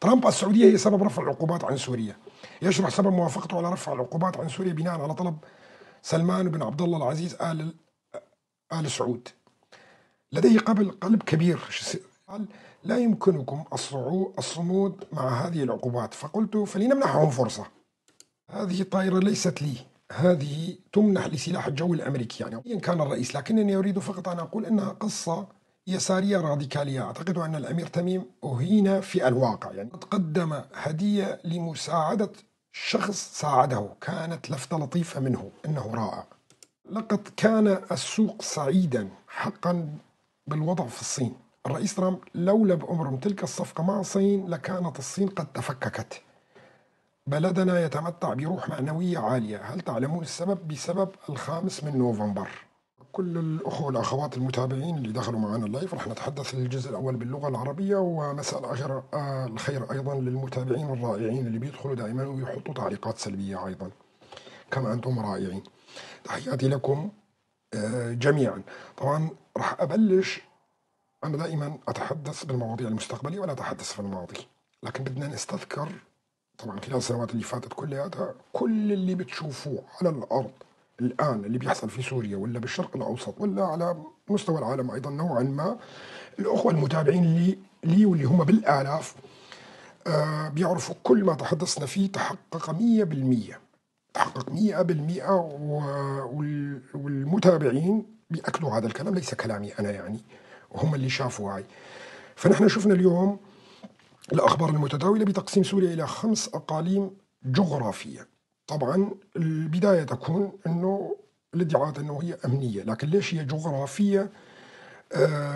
ترامب: السعودية هي سبب رفع العقوبات عن سوريا. يشرح سبب موافقته على رفع العقوبات عن سوريا بناء على طلب سلمان بن عبد الله العزيز آل سعود. لديه قبل قلب كبير. قال: لا يمكنكم الصمود مع هذه العقوبات، فقلت فلنمنحهم فرصة. هذه الطائرة ليست لي، هذه تمنح لسلاح الجو الأمريكي، يعني إن كان الرئيس، لكنني أريد فقط أن أقول أنها قصة يسارية راديكالية. أعتقد أن الأمير تميم أهين في الواقع، يعني قدم هدية لمساعدة شخص ساعده، كانت لفتة لطيفة منه، إنه رائع. لقد كان السوق سعيدا حقا بالوضع في الصين. الرئيس ترامب لولا بأمرهم تلك الصفقة مع الصين لكانت الصين قد تفككت. بلدنا يتمتع بروح معنوية عالية، هل تعلمون السبب؟ بسبب 5 نوفمبر. كل الأخوة والأخوات المتابعين اللي دخلوا معنا ال live، رح نتحدث الجزء الأول باللغة العربية، ومساء الخير أيضا للمتابعين الرائعين اللي بيدخلوا دائما ويحطوا تعليقات سلبية أيضا، كما أنتم رائعين. تحياتي لكم جميعا. طبعا راح أبلش، أنا دائما أتحدث بالمواضيع المستقبلية ولا أتحدث في الماضي، لكن بدنا نستذكر طبعا خلال السنوات اللي فاتت كلياتها كل اللي بتشوفوه على الأرض الآن اللي بيحصل في سوريا ولا بالشرق الأوسط ولا على مستوى العالم أيضا نوعا ما. الأخوة المتابعين لي واللي هم بالآلاف بيعرفوا كل ما تحدثنا فيه تحقق 100%، تحقق 100%، والمتابعين بيأكدوا هذا الكلام، ليس كلامي أنا يعني، وهم اللي شافوا هاي. فنحن شفنا اليوم الأخبار المتداولة بتقسيم سوريا إلى 5 أقاليم جغرافية. طبعا البداية تكون أنه الادعاءات أنه هي أمنية، لكن ليش هي جغرافية؟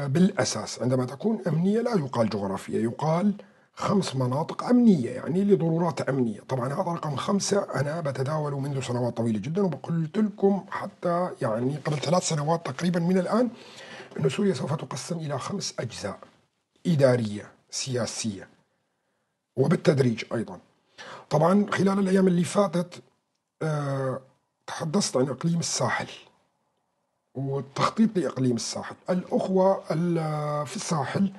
بالأساس عندما تكون أمنية لا يقال جغرافية، يقال 5 مناطق أمنية، يعني لضرورات أمنية. طبعا هذا رقم 5 أنا بتداوله منذ سنوات طويلة جدا، وقلت لكم حتى يعني قبل 3 سنوات تقريبا من الآن أن سوريا سوف تقسم إلى 5 أجزاء إدارية سياسية وبالتدريج أيضا. طبعا خلال الأيام اللي فاتت تحدثت عن إقليم الساحل والتخطيط لإقليم الساحل. الأخوة في الساحل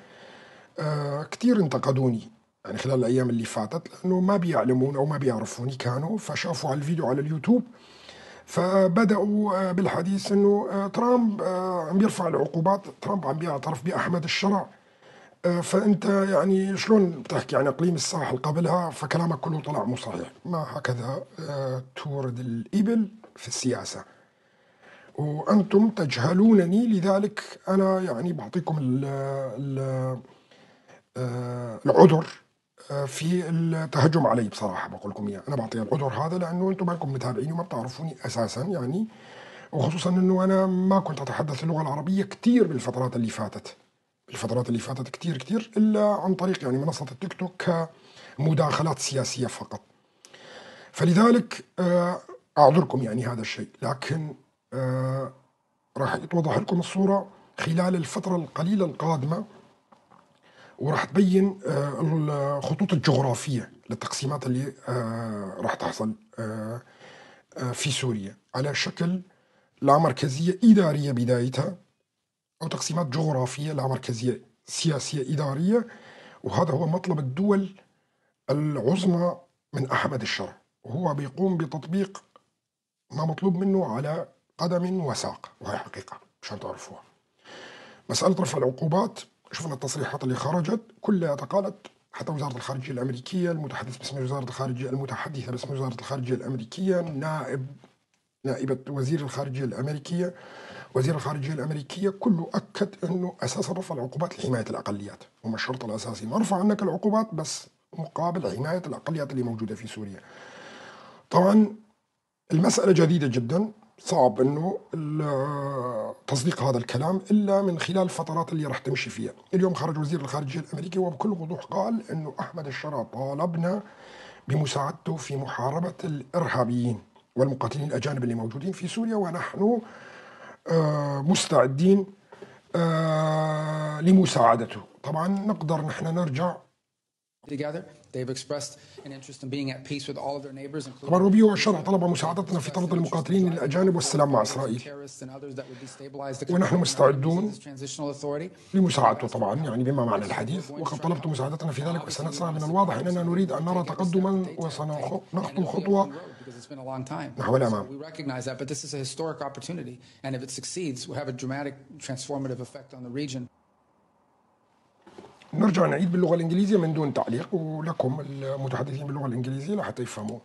كثير انتقدوني يعني خلال الأيام اللي فاتت، لأنه ما بيعلمون أو ما بيعرفوني كانوا، فشافوا على الفيديو على اليوتيوب فبدأوا بالحديث أنه ترامب عم يرفع العقوبات، ترامب عم بيعترف بأحمد الشرع، فأنت يعني شلون بتحكي عن إقليم الساحل قبلها، فكلامك كله طلع مو صحيح. ما هكذا تورد الإبل في السياسة، وأنتم تجهلونني، لذلك أنا يعني بعطيكم العذر في التهجم علي. بصراحة بقول لكم إياه، أنا بعطي العذر هذا لأنه أنتم مالكم متابعيني وما بتعرفوني أساسا يعني، وخصوصا أنه أنا ما كنت أتحدث اللغة العربية كثير بالفترات اللي فاتت، الفترات اللي فاتت كثير كثير، إلا عن طريق يعني منصة التيك توك كمداخلات سياسية فقط. فلذلك أعذركم يعني هذا الشيء، لكن راح يتوضح لكم الصورة خلال الفترة القليلة القادمة، وراح تبين الخطوط الجغرافية للتقسيمات اللي راح تحصل في سوريا على شكل لا مركزية إدارية بدايتها، أو تقسيمات جغرافية لا مركزية سياسية إدارية. وهذا هو مطلب الدول العظمى من أحمد الشرع، وهو بيقوم بتطبيق ما مطلوب منه على قدم وساق، وهي حقيقة مشان تعرفوها. مسألة رفع العقوبات، شفنا التصريحات اللي خرجت كلها تقالت، حتى وزارة الخارجية الأمريكية، المتحدث باسم وزارة الخارجية، المتحدثة باسم وزارة الخارجية الأمريكية، نائبة وزير الخارجية الأمريكية، وزير الخارجية الأمريكية، كله أكد أنه أساسا رفع العقوبات لحماية الأقليات، هم الشرط الأساسي نرفع عنك العقوبات بس مقابل حماية الأقليات اللي موجودة في سوريا. طبعا المسألة جديدة جدا، صعب أنه تصديق هذا الكلام إلا من خلال الفترات اللي راح تمشي فيها. اليوم خرج وزير الخارجية الأمريكي وبكل وضوح قال أنه أحمد الشرع طالبنا بمساعدته في محاربة الإرهابيين والمقاتلين الأجانب اللي موجودين في سوريا، ونحن مستعدين لمساعدته. طبعا نقدر نحن نرجع Together. They've expressed an interest in being at peace with all of their neighbors, including طبعا روبيو والشرع طلب مساعدتنا في طرد المقاتلين الأجانب والسلام مع إسرائيل، terrorists and others that would destabilize the ونحن country. مستعدون This transitional authority. لمساعدته طبعا، يعني بما معنى الحديث، وقد طلبت مساعدتنا في ذلك وسنسعى. من الواضح أننا نريد أن نرى تقدما وسنخطو خطوة Because it's been a long time. نحو الأمام. So we recognize that, but this is a historic opportunity, and if it succeeds, we'll have a dramatic transformative effect on the region. نرجع نعيد باللغة الإنجليزية من دون تعليق، ولكم المتحدثين باللغة الإنجليزية لحتى يفهموا.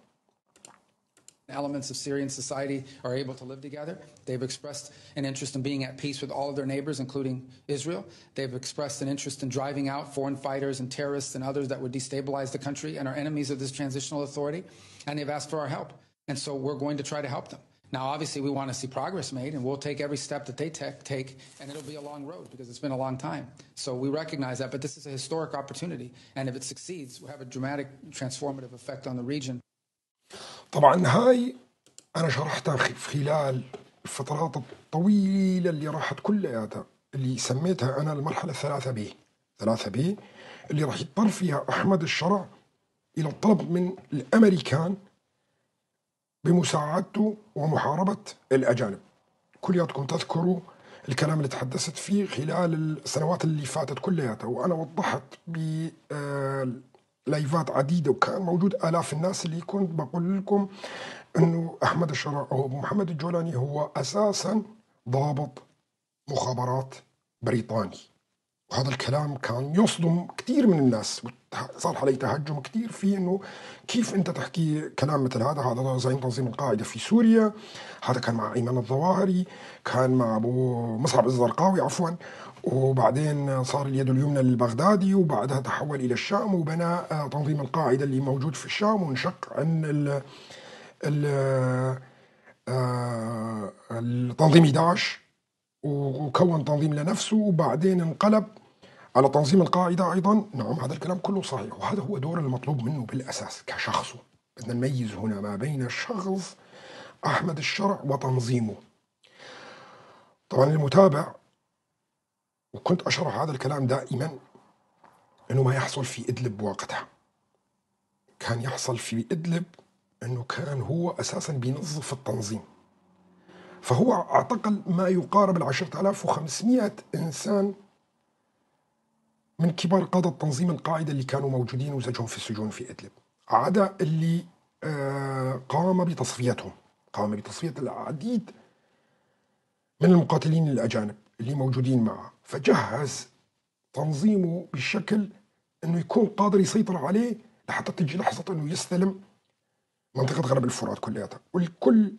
Elements of Syrian society are able to live together. They've expressed an interest in being at peace with all of their neighbors, including Israel. They've expressed an interest in driving out foreign fighters and terrorists and others that would destabilize the country and are enemies of this transitional authority. And they've asked for our help. And so we're going to try to help them. Now, obviously, we want to see progress made, and we'll take every step that they take, and it'll be a long road because it's been a long time. So we recognize that, but this is a historic opportunity, and if it succeeds, we'll have a dramatic transformative effect on the region. طبعا هاي أنا شرحتها في خلال الفترات الطويلة اللي راحت كلياتها، اللي سميتها أنا المرحلة الثلاثة B، ثلاثة B اللي راح يضطر فيها أحمد الشرع إلى الطلب من الأمريكان بمساعدته ومحاربة الأجانب. كلياتكم تذكروا الكلام اللي تحدثت فيه خلال السنوات اللي فاتت كلياتها، وأنا وضحت بلايفات عديدة وكان موجود آلاف الناس اللي كنت بقول لكم أنه أحمد الشرع أو أبو محمد الجولاني هو أساسا ضابط مخابرات بريطاني، وهذا الكلام كان يصدم كثير من الناس، صار علي تهجم كثير فيه انه كيف انت تحكي كلام مثل هذا، هذا زعيم تنظيم القاعده في سوريا، هذا كان مع ايمن الظواهري، كان مع ابو مصعب الزرقاوي عفوا، وبعدين صار اليد اليمنى للبغدادي، وبعدها تحول الى الشام وبنى تنظيم القاعده اللي موجود في الشام، وانشق عن ال ال التنظيم داعش وكون تنظيم لنفسه، وبعدين انقلب على تنظيم القاعدة أيضا. نعم هذا الكلام كله صحيح، وهذا هو دور المطلوب منه بالأساس كشخصه. بدنا نميز هنا ما بين الشخص أحمد الشرع وتنظيمه. طبعا المتابع، وكنت أشرح هذا الكلام دائما، أنه ما يحصل في إدلب وقتها كان يحصل في إدلب أنه كان هو أساسا بينظف التنظيم، فهو اعتقل ما يقارب 10500 إنسان من كبار قادة تنظيم القاعدة اللي كانوا موجودين وزجهم في السجون في إدلب، عدا اللي قام بتصفيتهم، قام بتصفية العديد من المقاتلين الأجانب اللي موجودين معه، فجهز تنظيمه بشكل أنه يكون قادر يسيطر عليه لحتى تجي لحظة أنه يستلم منطقة غرب الفرات كلياتها. والكل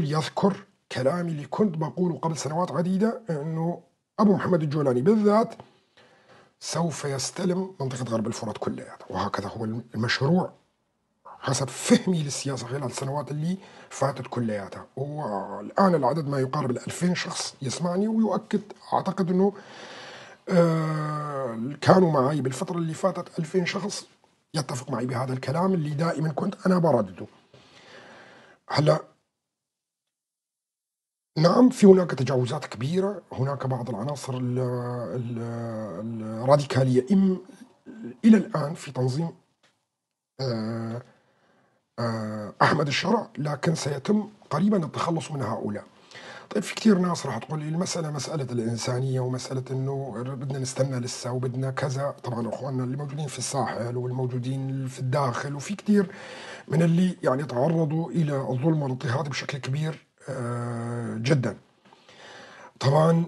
يذكر كلامي اللي كنت بقوله قبل سنوات عديدة، أنه أبو محمد الجولاني بالذات سوف يستلم منطقة غرب الفرات كلها، وهكذا هو المشروع حسب فهمي للسياسة خلال السنوات اللي فاتت كلياتها. والآن العدد ما يقارب 2000 شخص يسمعني ويؤكد، أعتقد أنه كانوا معي بالفترة اللي فاتت 2000 شخص يتفق معي بهذا الكلام اللي دائما كنت أنا بردده. هلا نعم في هناك تجاوزات كبيرة، هناك بعض العناصر الراديكالية إلى الآن في تنظيم أحمد الشرع، لكن سيتم قريبا التخلص من هؤلاء. طيب في كثير ناس راح تقول لي المسألة مسألة الإنسانية ومسألة إنه بدنا نستنى لسه وبدنا كذا. طبعا إخواننا اللي موجودين في الساحل والموجودين في الداخل وفي كثير من اللي يعني تعرضوا إلى الظلم والاضطهاد بشكل كبير جدا. طبعا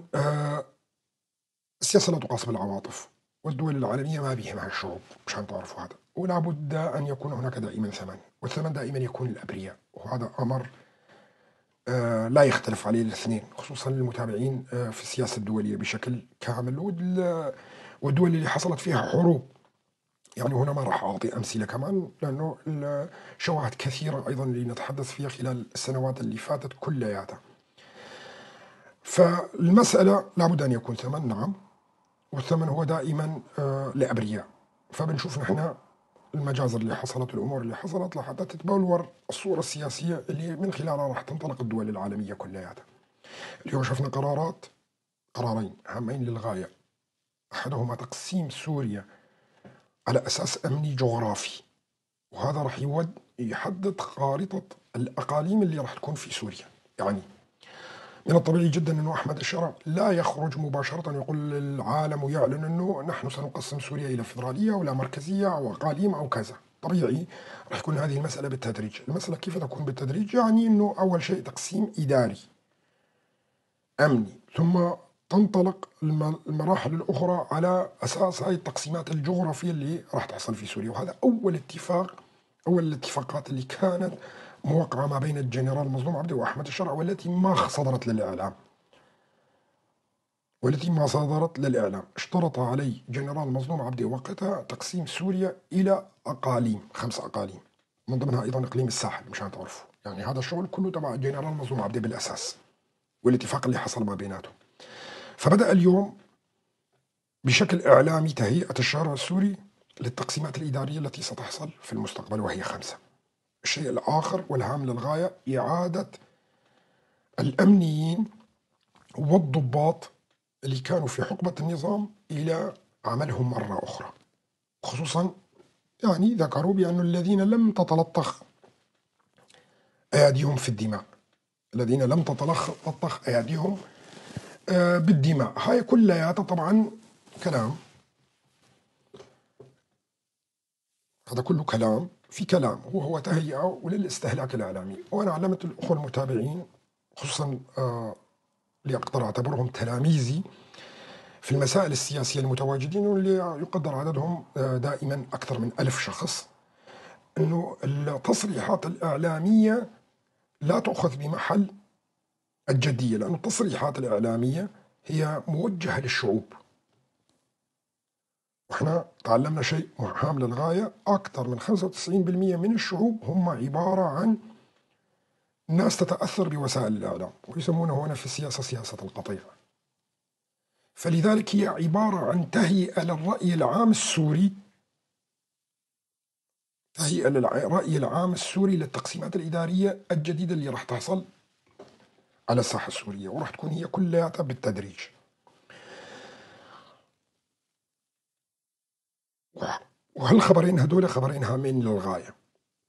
السياسة لا تقاس بالعواطف، والدول العالمية ما بيهمها الشعوب مشان تعرفوا هذا، ولا بد أن يكون هناك دائما ثمن، والثمن دائما يكون الأبرياء، وهذا أمر لا يختلف عليه الاثنين، خصوصا المتابعين في السياسة الدولية بشكل كامل، والدول اللي حصلت فيها حروب. يعني هنا ما راح أعطي أمثلة كمان لأنه الشواهد كثيرة أيضا اللي نتحدث فيها خلال السنوات اللي فاتت كلياتها. فالمسألة لابد أن يكون ثمن، نعم، والثمن هو دائما لأبرياء. فبنشوف نحن المجازر اللي حصلت والأمور اللي حصلت لحتى تتبلور الصورة السياسية اللي من خلالها راح تنطلق الدول العالمية كلياتها. اليوم شفنا قرارين هامين للغاية. أحدهما تقسيم سوريا على أساس أمني جغرافي، وهذا راح يحدد خارطة الأقاليم اللي راح تكون في سوريا. يعني من الطبيعي جدا أنه أحمد الشرع لا يخرج مباشرة ويقول للعالم ويعلن أنه نحن سنقسم سوريا إلى فيدرالية ولا مركزية أو أقاليم أو كذا. طبيعي راح يكون هذه المسألة بالتدريج. المسألة كيف تكون بالتدريج؟ يعني أنه أول شيء تقسيم إداري أمني، ثم تنطلق المراحل الأخرى على أساس هاي التقسيمات الجغرافية اللي راح تحصل في سوريا. وهذا أول اتفاق، أول الاتفاقات اللي كانت موقعة ما بين الجنرال مظلوم عبدي وأحمد الشرع، والتي ما صدرت للإعلام، اشترط علي جنرال مظلوم عبدي وقتها تقسيم سوريا إلى أقاليم، 5 أقاليم، من ضمنها أيضا إقليم الساحل، مشان تعرفوا يعني هذا الشغل كله تبع جنرال مظلوم عبدي بالأساس، والاتفاق اللي حصل ما بيناتهم. فبدأ اليوم بشكل إعلامي تهيئة الشارع السوري للتقسيمات الإدارية التي ستحصل في المستقبل، وهي 5. الشيء الآخر والهام للغاية إعادة الأمنيين والضباط اللي كانوا في حقبة النظام إلى عملهم مرة أخرى، خصوصا يعني ذكروا بأن الذين لم تتلطخ أياديهم في الدماء، الذين لم تتلطخ أياديهم بالدماء. هاي كلها طبعا كلام، هذا كله كلام في كلام، وهو تهيئة وللاستهلاك الإعلامي. وأنا علمت الأخوة المتابعين خصوصا اللي أقدر أعتبرهم تلاميذي في المسائل السياسية المتواجدين، واللي يقدر عددهم دائما أكثر من 1000 شخص، أنه التصريحات الإعلامية لا تؤخذ بمحل الجدية، لأن التصريحات الإعلامية هي موجهة للشعوب. وإحنا تعلمنا شيء هام للغاية، أكثر من 95% من الشعوب هم عبارة عن ناس تتأثر بوسائل الإعلام، ويسمونه هنا في السياسة سياسة القطيع. فلذلك هي عبارة عن تهيئة للرأي العام السوري، تهيئة للرأي العام السوري للتقسيمات الإدارية الجديدة اللي راح تحصل على الساحة السورية، وراح تكون هي كلها بالتدريج. وهالخبرين هدول خبرين هامين للغاية،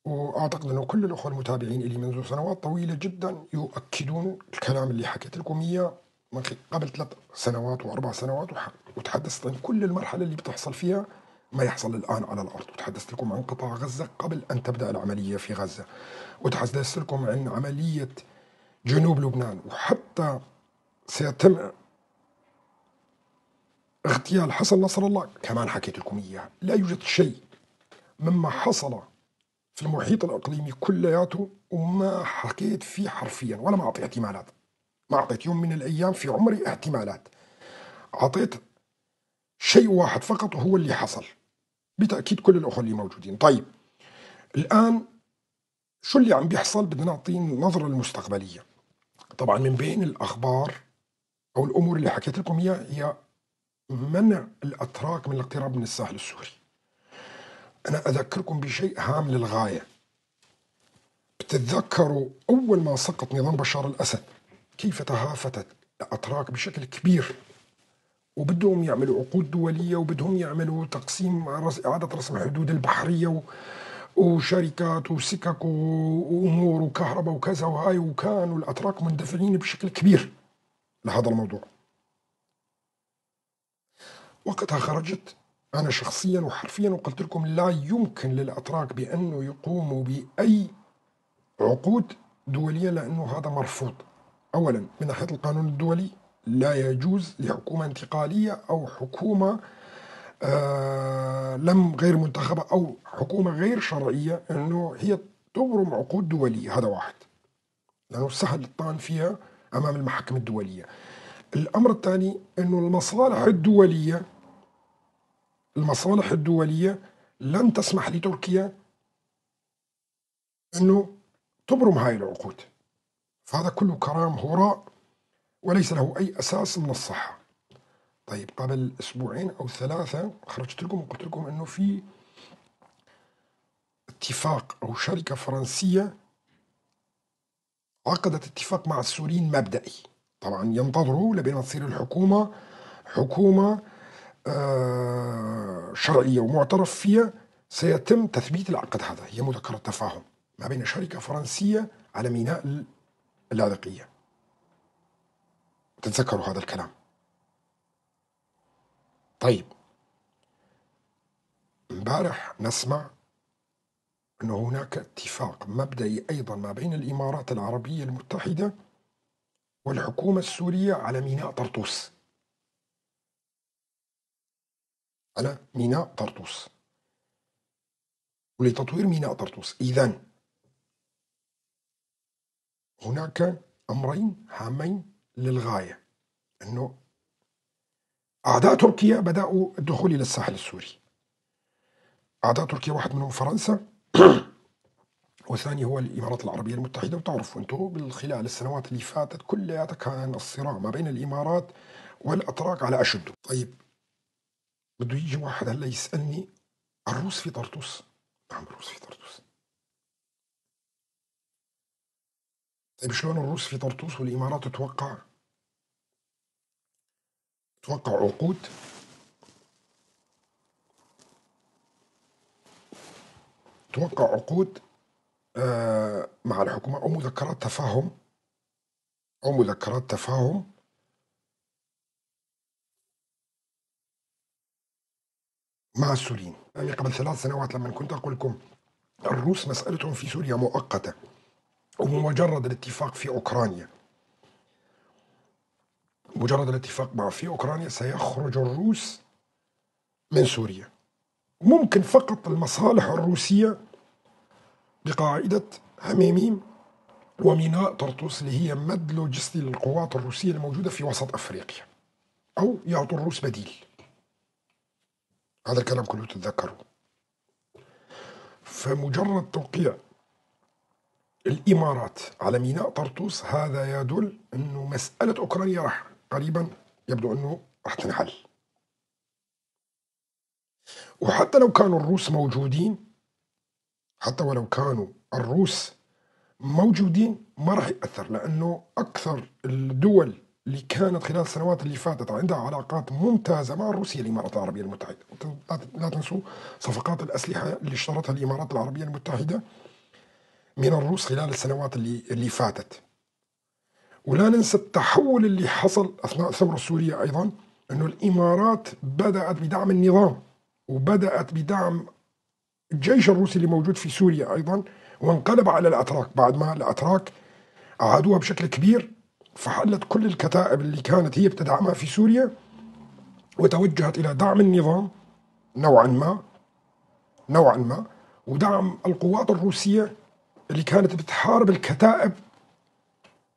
وأعتقد أنه كل الأخوة المتابعين اللي منذ سنوات طويلة جدا يؤكدون الكلام اللي حكيت لكم إياه من قبل 3 سنوات و4 سنوات، وتحدثت عن كل المرحلة اللي بتحصل فيها ما يحصل الآن على الأرض، وتحدثت لكم عن قطاع غزة قبل أن تبدأ العملية في غزة، وتحدثت لكم عن عملية جنوب لبنان، وحتى سيتم اغتيال حسن نصر الله كمان حكيت لكم إياه. لا يوجد شيء مما حصل في المحيط الإقليمي كلياته وما حكيت فيه حرفيا، ولا ما أعطي احتمالات، ما أعطيت يوم من الأيام في عمري احتمالات، أعطيت شيء واحد فقط وهو اللي حصل بتأكيد كل الأخوة اللي موجودين. طيب الآن شو اللي عم بيحصل؟ بدنا نعطي نظرة المستقبلية. طبعا من بين الأخبار أو الأمور اللي حكيت لكم إياها هي منع الأتراك من الاقتراب من الساحل السوري. أنا أذكركم بشيء هام للغاية. بتتذكروا أول ما سقط نظام بشار الأسد كيف تهافتت الأتراك بشكل كبير، وبدهم يعملوا عقود دولية، وبدهم يعملوا تقسيم إعادة رسم حدود البحرية وشركات وسكك وأمور وكهرباء وكذا وهاي، وكانوا الأتراك مندفعين بشكل كبير لهذا الموضوع. وقتها خرجت أنا شخصيا وحرفيا وقلت لكم لا يمكن للأتراك بأنه يقوموا بأي عقود دولية، لأنه هذا مرفوض. أولا من ناحية القانون الدولي لا يجوز لحكومة انتقالية أو حكومة لم غير منتخبة أو حكومة غير شرعية أنه هي تبرم عقود دولية. هذا واحد، لأنه سهل الطعن فيها أمام المحاكم الدولية. الأمر الثاني أنه المصالح الدولية لن تسمح لتركيا أنه تبرم هاي العقود. فهذا كله كلام هراء وليس له أي أساس من الصحة. طيب قبل أسبوعين أو 3 خرجت لكم وقلت لكم أنه في اتفاق أو شركة فرنسية عقدت اتفاق مع السوريين مبدئي. طبعا ينتظروا لبين ما تصير الحكومة حكومة شرعية ومعترف فيها سيتم تثبيت العقد هذا. هي مذكرة تفاهم ما بين شركة فرنسية على ميناء اللاذقية. تتذكروا هذا الكلام. طيب، امبارح نسمع أنه هناك اتفاق مبدئي أيضا ما بين الإمارات العربية المتحدة والحكومة السورية على ميناء طرطوس. على ميناء طرطوس ولتطوير ميناء طرطوس. إذن هناك أمرين هامين للغاية، أنه أعداء تركيا بدأوا الدخول إلى الساحل السوري. أعداء تركيا واحد منهم فرنسا والثاني هو الإمارات العربية المتحدة. وتعرفوا أنتم بالخلال السنوات اللي فاتت كلها كان الصراع ما بين الإمارات والأتراك على أشده. طيب، بده يجي واحد هلا يسألني الروس في طرطوس؟ نعم الروس في طرطوس. طيب شلون الروس في طرطوس والإمارات توقع عقود توقع عقود مع الحكومة أو مذكرات تفاهم مع السوريين؟ يعني قبل 3 سنوات لما كنت أقول لكم الروس مسألتهم في سوريا مؤقتة ومجرد الاتفاق في أوكرانيا، مجرد الاتفاق مع في أوكرانيا سيخرج الروس من سوريا. ممكن فقط المصالح الروسية بقاعدة حميميم وميناء طرطوس اللي هي مد لوجستي للقوات الروسية الموجودة في وسط أفريقيا، أو يعطوا الروس بديل. هذا الكلام كله تتذكروا. فمجرد توقيع الإمارات على ميناء طرطوس هذا يدل أنه مسألة أوكرانيا راح قريبا يبدو أنه راح تنحل. وحتى لو كانوا الروس موجودين، حتى ولو كانوا الروس موجودين ما راح يأثر، لأنه أكثر الدول اللي كانت خلال السنوات اللي فاتت عندها علاقات ممتازة مع روسيا الإمارات العربية المتحدة. لا تنسوا صفقات الأسلحة اللي اشترتها الإمارات العربية المتحدة من الروس خلال السنوات اللي فاتت. ولا ننسى التحول اللي حصل أثناء الثورة السورية أيضا، أنه الإمارات بدأت بدعم النظام وبدأت بدعم الجيش الروسي اللي موجود في سوريا أيضا، وانقلب على الأتراك بعد ما الأتراك أعادوها بشكل كبير، فحلت كل الكتائب اللي كانت هي بتدعمها في سوريا وتوجهت إلى دعم النظام نوعا ما ودعم القوات الروسية اللي كانت بتحارب الكتائب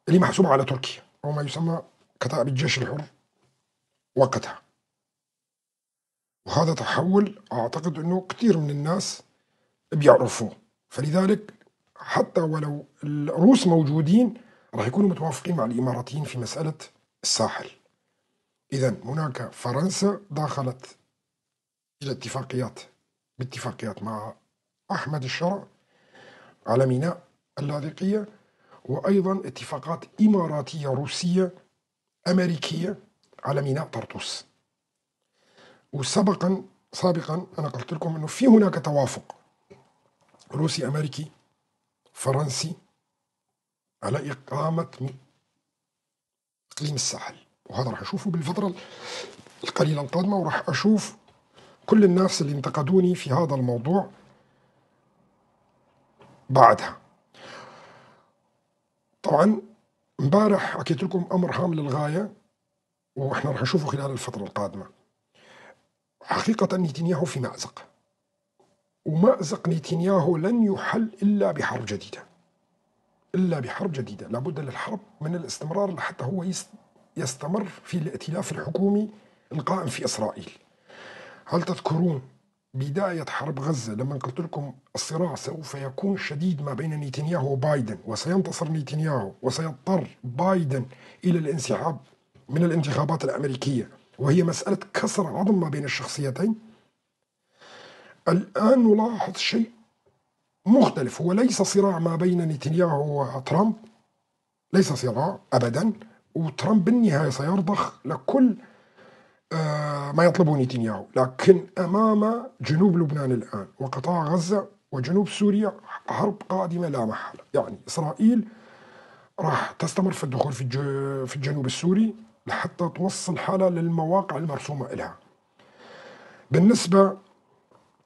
اللي محسوبة على تركيا أو ما يسمى كتائب الجيش الحر وقتها. وهذا تحول أعتقد أنه كثير من الناس بيعرفوه، فلذلك حتى ولو الروس موجودين راح يكونوا متوافقين مع الإماراتيين في مسألة الساحل. إذن هناك فرنسا دخلت إلى باتفاقيات مع أحمد الشرع على ميناء اللاذقية، وأيضا اتفاقات إماراتية روسية أمريكية على ميناء طرطوس. وسبقا أنا قلت لكم أنه في هناك توافق روسي أمريكي فرنسي على إقامة إقليم الساحل، وهذا راح أشوفه بالفترة القليلة القادمة، وراح أشوف كل الناس اللي انتقدوني في هذا الموضوع بعدها. طبعا امبارح حكيت لكم أمر هام للغاية وإحنا راح نشوفه خلال الفترة القادمة. حقيقة نتنياهو في مأزق، ومأزق نتنياهو لن يحل إلا بحرب جديدة، إلا بحرب جديدة. لابد للحرب من الاستمرار لحتى هو يستمر في الائتلاف الحكومي القائم في إسرائيل. هل تذكرون بداية حرب غزة لما قلت لكم الصراع سوف يكون شديد ما بين نتنياهو وبايدن، وسينتصر نتنياهو وسيضطر بايدن إلى الانسحاب من الانتخابات الأمريكية، وهي مسألة كسر عظم ما بين الشخصيتين؟ الآن نلاحظ شيء مختلف، هو ليس صراع ما بين نتنياهو وترامب، ليس صراع أبدا، وترامب بالنهاية سيرضخ لكل ما يطلبه نتنياهو. لكن أمام جنوب لبنان الآن وقطاع غزة وجنوب سوريا حرب قادمة لا محالة. يعني إسرائيل راح تستمر في الدخول في الجنوب السوري لحتى توصل حالها للمواقع المرسومة إلها. بالنسبة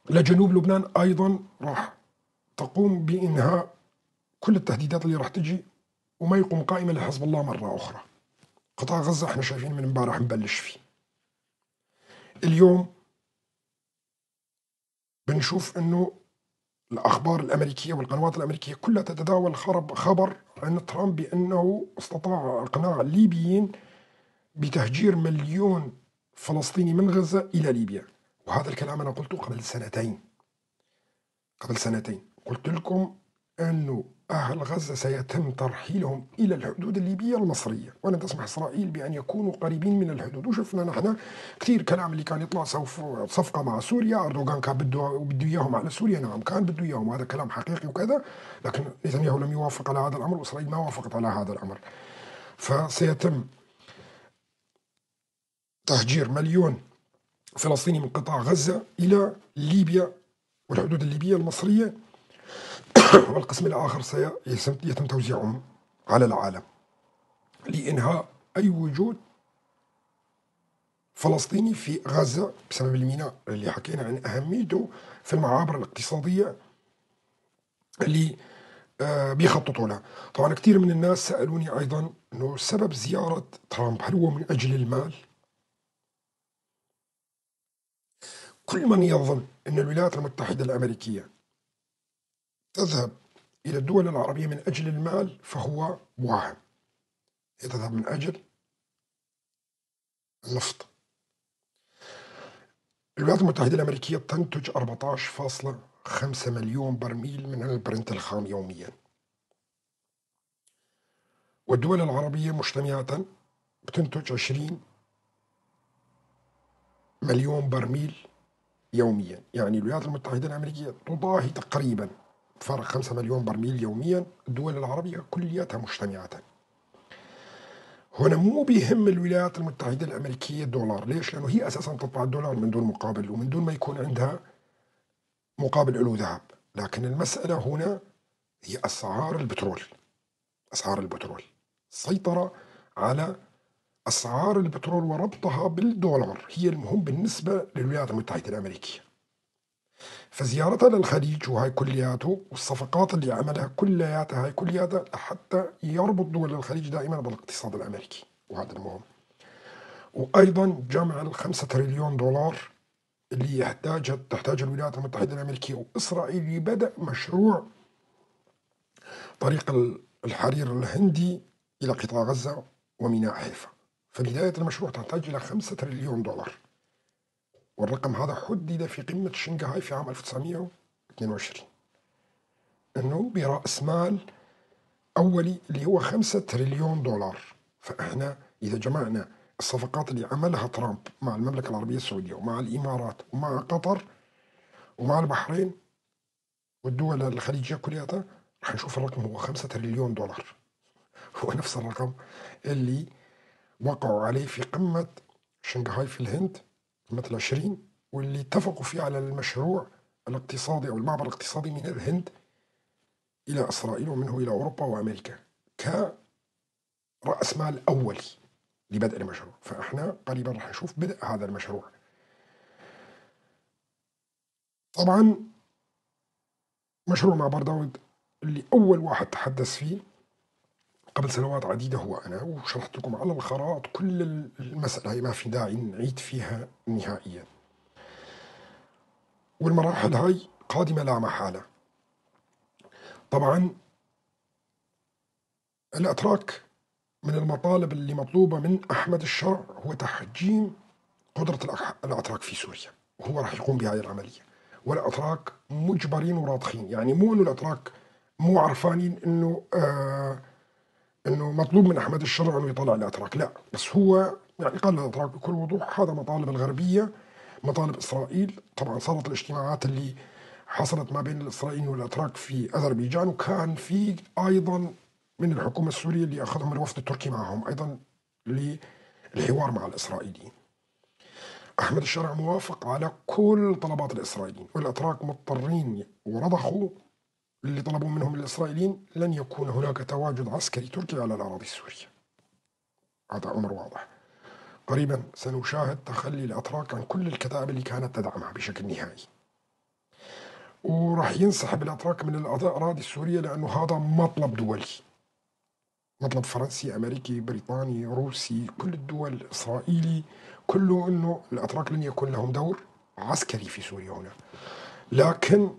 لجنوب لبنان أيضا راح تقوم بإنهاء كل التهديدات اللي راح تجي وما يقوم قائمة لحزب الله مرة أخرى. قطاع غزة احنا شايفين من امبارح نبلش فيه. اليوم بنشوف انه الأخبار الأمريكية والقنوات الأمريكية كلها تتداول خبر عن ترامب بأنه استطاع إقناع الليبيين بتهجير 1,000,000 فلسطيني من غزة إلى ليبيا. وهذا الكلام أنا قلته قبل سنتين، قبل سنتين قلت لكم أنه أهل غزة سيتم ترحيلهم إلى الحدود الليبية المصرية، ولن تسمح إسرائيل بأن يكونوا قريبين من الحدود. وشفنا نحن كثير كلام اللي كان يطلع سوف صفقة مع سوريا، أردوغان كان بده إياهم على سوريا، نعم كان بده إياهم وهذا كلام حقيقي وكذا، لكن نتنياهو لم يوافق على هذا الأمر وإسرائيل ما وافقت على هذا الأمر. فسيتم تهجير 1,000,000 فلسطيني من قطاع غزة إلى ليبيا والحدود الليبية المصرية، والقسم الآخر سيتم توزيعهم على العالم لإنهاء أي وجود فلسطيني في غزة بسبب الميناء اللي حكينا عن أهميته في المعابر الاقتصادية اللي بيخططوا لها. طبعا كثير من الناس سألوني أيضا أنه سبب زيارة ترامب هل هو من أجل المال؟ كل من يظن أن الولايات المتحدة الأمريكية تذهب إلى الدول العربية من أجل المال فهو واهم. هي تذهب من أجل النفط. الولايات المتحدة الأمريكية تنتج 14.5 مليون برميل من البرنت الخام يوميا، والدول العربية مجتمعة بتنتج 20 مليون برميل يوميا. يعني الولايات المتحدة الأمريكية تضاهي تقريبا فرق 5 مليون برميل يوميا الدول العربية كلياتها مجتمعة. هنا مو بيهم الولايات المتحدة الأمريكية الدولار، ليش؟ لأنه هي أساسا تطبع الدولار من دون مقابل ومن دون ما يكون عندها مقابل له ذهب. لكن المسألة هنا هي أسعار البترول، أسعار البترول، السيطرة على أسعار البترول وربطها بالدولار هي المهم بالنسبة للولايات المتحدة الأمريكية. فزيارتها للخليج وهي كلياته والصفقات اللي عملها كلياتها هاي كلياتها حتى يربط دول الخليج دائما بالاقتصاد الأمريكي، وهذا المهم. وأيضا جمع 5 تريليون دولار اللي تحتاج الولايات المتحدة الأمريكية وإسرائيل لبدء مشروع طريق الحرير الهندي إلى قطاع غزة وميناء حيفا. فبداية المشروع تحتاج إلى 5 تريليون دولار، والرقم هذا حدد في قمة شنغهاي في عام 1922، أنه برأس مال أولي اللي هو 5 تريليون دولار. فإحنا إذا جمعنا الصفقات اللي عملها ترامب مع المملكة العربية السعودية ومع الإمارات ومع قطر ومع البحرين والدول الخليجية كلها، راح نشوف الرقم هو 5 تريليون دولار، هو نفس الرقم اللي وقعوا عليه في قمة شنغهاي في الهند قمة 20، واللي اتفقوا فيه على المشروع الاقتصادي أو المعبر الاقتصادي من الهند إلى إسرائيل ومنه إلى أوروبا وأمريكا كرأس مال أولي لبدء المشروع. فإحنا قريبا راح نشوف بدء هذا المشروع. طبعا مشروع معبر داود اللي أول واحد تحدث فيه قبل سنوات عديدة هو أنا، وشرحت لكم على الخرائط كل المسألة هي، ما في داعي نعيد فيها نهائيا. والمراحل هاي قادمة لا محالة. طبعا الأتراك من المطالب اللي مطلوبة من أحمد الشرع هو تحجيم قدرة الأتراك في سوريا، وهو راح يقوم بهذه العملية. والأتراك مجبرين وراضخين، يعني مو إنه الأتراك مو عرفانين إنه مطلوب من أحمد الشرع إنه يطلع الأتراك، لا، بس هو يعني قال للأتراك بكل وضوح هذا مطالب الغربية، مطالب إسرائيل. طبعا صارت الاجتماعات اللي حصلت ما بين الإسرائيليين والأتراك في أذربيجان، وكان في أيضا من الحكومة السورية اللي أخذهم الوفد التركي معهم أيضا للحوار مع الإسرائيليين. أحمد الشرع موافق على كل طلبات الإسرائيليين، والأتراك مضطرين ورضخوا اللي طلبوا منهم الإسرائيليين. لن يكون هناك تواجد عسكري تركي على الأراضي السورية، هذا أمر واضح. قريبا سنشاهد تخلي الأتراك عن كل الكتائب اللي كانت تدعمها بشكل نهائي، وراح ينسحب الأتراك من الأراضي السورية، لأنه هذا مطلب دولي، مطلب فرنسي أمريكي بريطاني روسي، كل الدول، إسرائيلي، كله أنه الأتراك لن يكون لهم دور عسكري في سوريا هنا، لكن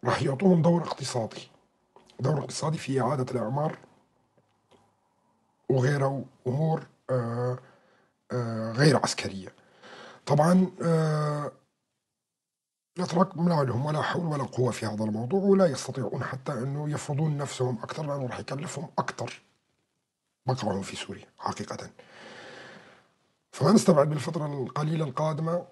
راح يعطوهم دور اقتصادي، دور اقتصادي في إعادة الأعمار وغيره، أمور غير عسكرية. طبعا الأتراك ما لهم ولا حول ولا قوة في هذا الموضوع، ولا يستطيعون حتى أنه يفرضون نفسهم أكثر، لأنه راح يكلفهم أكثر بقائهم في سوريا حقيقة. فما نستبعد بالفترة القليلة القادمة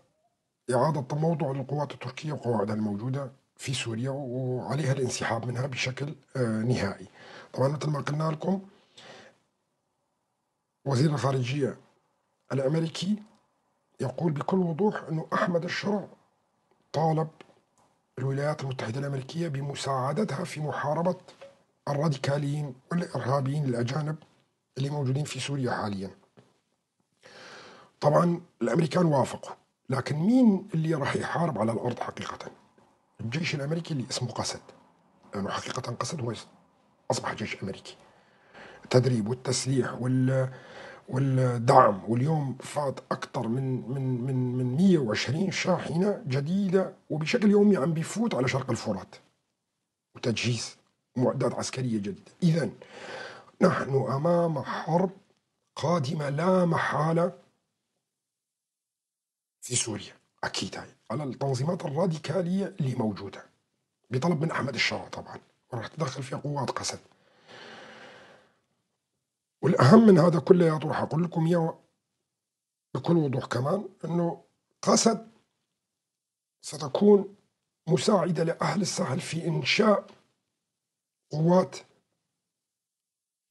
إعادة تموضع للقوات التركية وقواعدها الموجودة في سوريا، وعليها الانسحاب منها بشكل نهائي. طبعا مثل ما قلنا لكم، وزير الخارجية الأمريكي يقول بكل وضوح أنه أحمد الشرع طالب الولايات المتحدة الأمريكية بمساعدتها في محاربة الراديكاليين والإرهابيين الأجانب اللي موجودين في سوريا حاليا. طبعا الأمريكان وافقوا، لكن مين اللي راح يحارب على الأرض حقيقة؟ الجيش الأمريكي اللي اسمه قسد، لأنه حقيقة قسد هو أصبح جيش أمريكي، التدريب والتسليح والدعم. واليوم فات أكثر من من من من 120 شاحنة جديدة، وبشكل يومي عم بيفوت على شرق الفرات، وتجهيز معدات عسكرية جديدة. إذا نحن أمام حرب قادمة لا محالة في سوريا، أكيد هاي على التنظيمات الراديكالية اللي موجودة بطلب من أحمد الشرع طبعا، وراح تدخل فيها قوات قسد. والأهم من هذا كله راح أقول لكم إياه بكل وضوح كمان، أنه قسد ستكون مساعدة لأهل الساحل في إنشاء قوات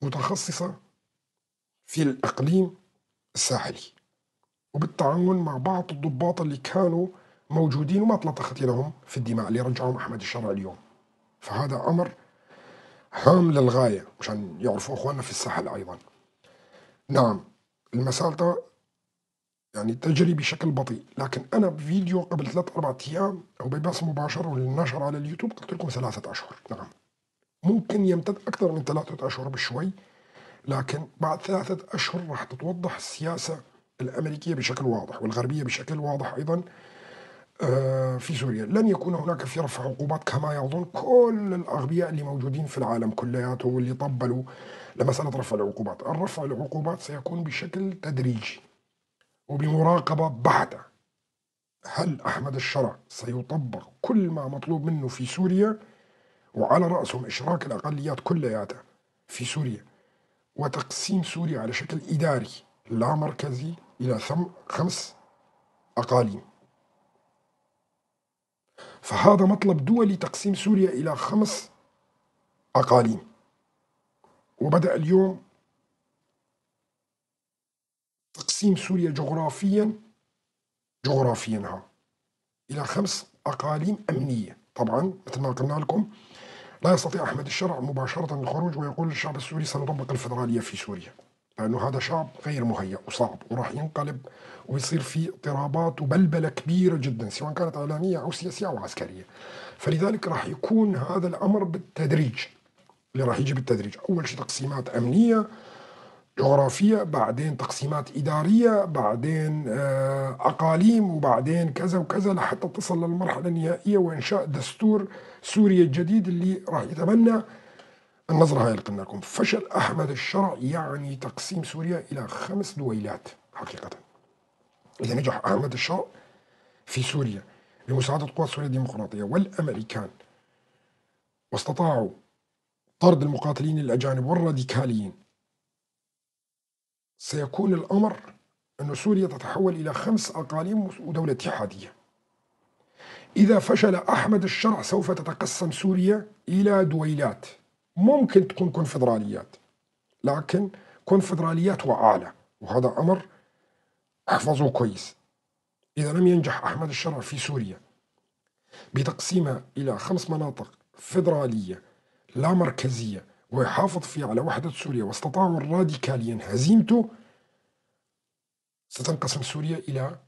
متخصصة في الإقليم الساحلي، وبالتعاون مع بعض الضباط اللي كانوا موجودين وما تلطخت لهم في الدماء اللي رجعهم أحمد الشرع اليوم. فهذا أمر هام للغاية مشان يعرفوا أخواننا في الساحل أيضا. نعم المسألة يعني تجري بشكل بطيء، لكن أنا بفيديو قبل 3-4 أيام أو ببث مباشر والنشر على اليوتيوب قلت لكم 3 أشهر. نعم ممكن يمتد أكثر من 3 أشهر بشوي، لكن بعد 3 أشهر راح تتوضح السياسة الأمريكية بشكل واضح والغربية بشكل واضح أيضا في سوريا. لن يكون هناك في رفع عقوبات كما يظن كل الأغبياء اللي موجودين في العالم كلياته واللي طبلوا لمسألة رفع العقوبات. الرفع العقوبات سيكون بشكل تدريجي وبمراقبة بحتة. هل أحمد الشرع سيطبق كل ما مطلوب منه في سوريا، وعلى رأسهم إشراك الأقليات كلياتها في سوريا وتقسيم سوريا على شكل إداري لا مركزي إلى 5 أقاليم؟ فهذا مطلب دولي، تقسيم سوريا إلى 5 أقاليم. وبدأ اليوم تقسيم سوريا جغرافيا ها إلى 5 أقاليم أمنية. طبعا مثل ما قلنا لكم لا يستطيع أحمد الشرع مباشرة الخروج ويقول للشعب السوري سنطبق الفدرالية في سوريا، لأنه هذا شعب غير مهيأ وصعب وراح ينقلب ويصير في اضطرابات وبلبلة كبيرة جدا سواء كانت إعلامية أو سياسية أو عسكرية. فلذلك راح يكون هذا الأمر بالتدريج، اللي راح يجي بالتدريج. أول شيء تقسيمات أمنية جغرافية، بعدين تقسيمات إدارية، بعدين أقاليم، وبعدين كذا وكذا، لحتى تصل للمرحلة النهائية وإنشاء دستور سوريا الجديد اللي راح يتبنى النظرة هاي اللي قلنا لكم. فشل أحمد الشرع يعني تقسيم سوريا إلى 5 دويلات حقيقة. إذا نجح أحمد الشرع في سوريا بمساعدة قوات سوريا الديمقراطية والأمريكان واستطاعوا طرد المقاتلين الأجانب والراديكاليين، سيكون الأمر أن سوريا تتحول إلى 5 أقاليم ودولة اتحادية. إذا فشل أحمد الشرع سوف تتقسم سوريا إلى دويلات، ممكن تكون كونفدراليات، لكن كونفدراليات وأعلى، وهذا أمر احفظوه كويس. إذا لم ينجح أحمد الشرع في سوريا بتقسيمها إلى 5 مناطق فيدرالية لا مركزية ويحافظ فيها على وحدة سوريا، واستطاعوا الراديكاليين هزيمته، ستنقسم سوريا إلى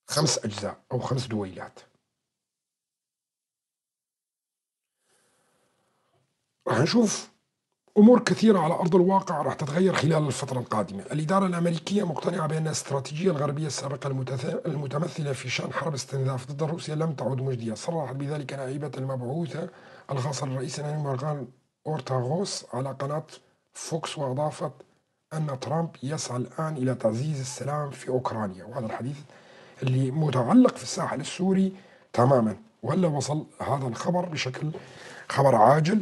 5 أجزاء أو 5 دويلات. راح نشوف أمور كثيرة على أرض الواقع راح تتغير خلال الفترة القادمة. الإدارة الأمريكية مقتنعة بأن الاستراتيجية الغربية السابقة المتمثلة في شأن حرب استنزاف ضد روسيا لم تعد مجدية. صرحت بذلك نائبة المبعوثة الخاصة للرئيس مورغان أورتاغوس على قناة فوكس، وأضافت أن ترامب يسعى الآن إلى تعزيز السلام في أوكرانيا. وهذا الحديث اللي متعلق في الساحل السوري تماما، وهلا وصل هذا الخبر بشكل خبر عاجل.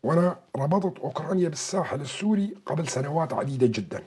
وأنا ربطت أوكرانيا بالساحل السوري قبل سنوات عديدة جدا.